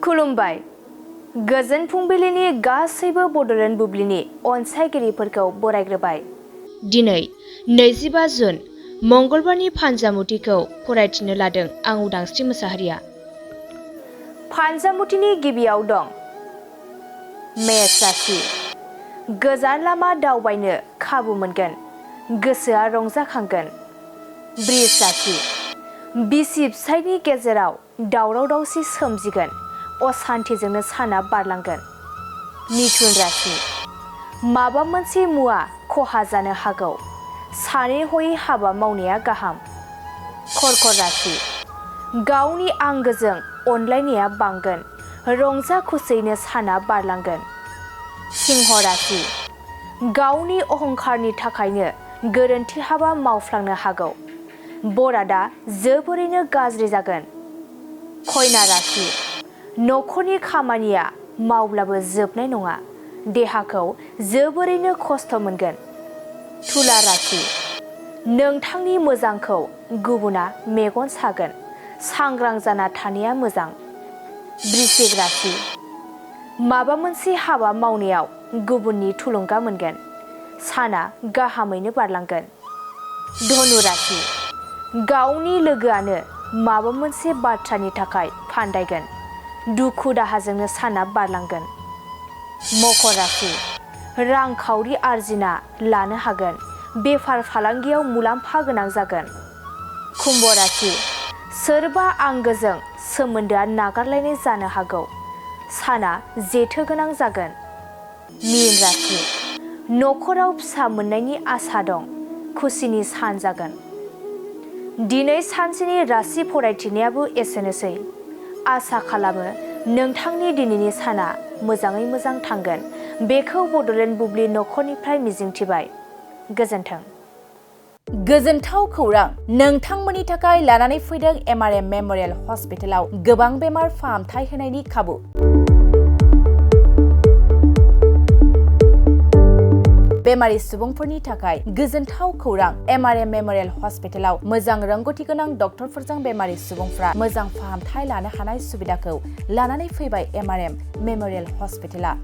खुलुमबाय गोजोन फुंबिलिनि गासैबो बड'लेण्ड बुब्लिनि अनसायगिरिफोरखौ बरायग्रोबाय। दिनै 25 जुन मंगलबारनि फानजामुथिखौ फरायथिनो लादों आं उदांस्रि मोसाहारिया। फानजामुथिनि गिबियाव दं मेष राशि। गोजान लामा दावबायनो खाबु मोनगोन, गोसोआ रंजाखांगोन। बृष राशि। बिसि फिसायनि गेजेराव दावराव दावसि सोमजिगोन, असान्थिजोंनो साना बारलांगोन। मिथुन राशि। माबा मोनसे मुवा खहा जानो हागौ, सानै हयै हाबा मावनाया गाहाम। कर्कट राशि। गावनि आंगोजों अनलायनाया बांगोन, रंजा खुसियैनो साना बारलांगोन। सिंह राशि। गावनि अहंकारनि थाखायनो गोरोन्थि हाबा मावफ्लांनो हागौ, बरादा जोबोरैनो गाज्रि जागोन। कन्या राशि। नखरनि खामानिया मावब्लाबो जोबनाय नङा, देहाखौ जोबोरैनो खस्थ' मोनगोन। तुला राशि। नोंथांनि मोजांखौ गुबुना मेगन सागोन, सांग्रां जाना थानाया मोजां। वृश्चिक राशि। माबा मोनसे हाबा मावनायाव गुबुननि थुलुंगा मोनगोन, साना गाहामैनो बारलांगोन। धनु राशि। गावनि लोगोआनो माबा मोनसे बाथ्रानि थाखाय फान्दायगोन, दुखु दाहाजोंनो साना बारलांगोन। मकर राशि। रांखावरि आरजिना लानो हागोन, बेफार फालांगियाव मुलाम्फा गोनां जागोन। कुम्भ राशि। सोरबा आंगोजों सोमोन्दोआ नागारलायनाय जानो हागौ, साना जेथो गोनां जागोन। मीन राशि। नखराव फिसा मोननायनि आसा दं, खुसिनि सान जागोन। दिनै सानसेनि राशि फरायथिनायाबो एसेनोसै। आसा खालामो नोंथांनि दिनैनि साना मोजाङै मोजां थांगोन, बेखौ बड'लेण्ड बुब्लि नखरनिफ्राय मिजिंथिबाय। गोजोन्थों। गोजोनथाव खौरां, नोंथांमोननि थाखाय लानानै फैदों MRM मेम'रियेल हस्पिटालाव गोबां बेमार फाहामथाय होनायनि खाबु। बेमारि सुबुंफोरनि थाखाय गोजोनथाव खौरां, MRM मेम'रियेल हस्पिटालाव मोजां रोंगौथि गोनां डक्टरफोरजों बेमारि सुबुंफ्रा मोजां फाहामथाय लानो हानाय सुबिदाखौ लानानै फैबाय MRM मेम'रियेल हस्पिटाला।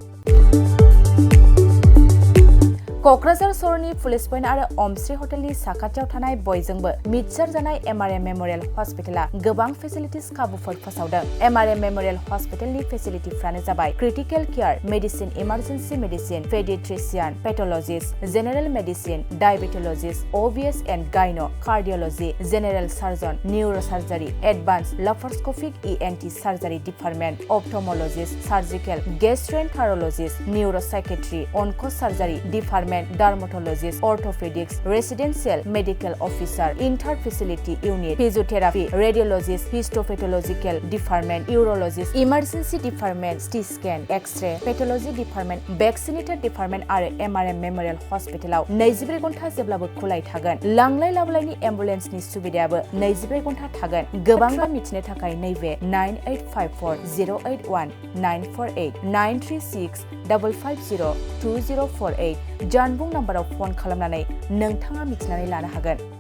क'क्राझार सहरनि पुलिस पइन्ट आरो अमश्री हटेलनि साखाथियाव थानाय बयजोंबो मिथिसार जानाय MRM मेम'रियेल हस्पिटाला गोबां फेसिलिटिस खाबुफोर फोसावदों। MRM मेम'रियेल हस्पिटालनि फेसिलिटिफ्रानो जाबाय critical care, medicine, emergency medicine, paediatrician, pathologist, general medicine, diabetologist, OBS and gynae, cardiology, general surgeon, neurosurgery, advanced laparoscopic ENT surgery department, ophthalmologist, surgical, gastroenterologist, neuropsychiatry, onco surgery department, dermatologist, orthopaedics, residential medical officer, inter facility unit, physiotherapy, radiologist, histopathological department, urologist, emergency department, CT scan, X-ray, pathology department, vaccinator department आरो MRM memorial हस्पिटालाव 24 घन्टा जेब्लाबो खुलाय थागोन। लांलाय लाबोलायनि एम्बुलेन्सनि सुबिदायाबो 24 घन्टा थागोन। गोबां मिथिनो थाखाय नैबे 9854 081 948 936 550 2048 जानबुं नाम्बाराव फन खालामनानै नोंथाङा मिथिनानै लानो हागोन।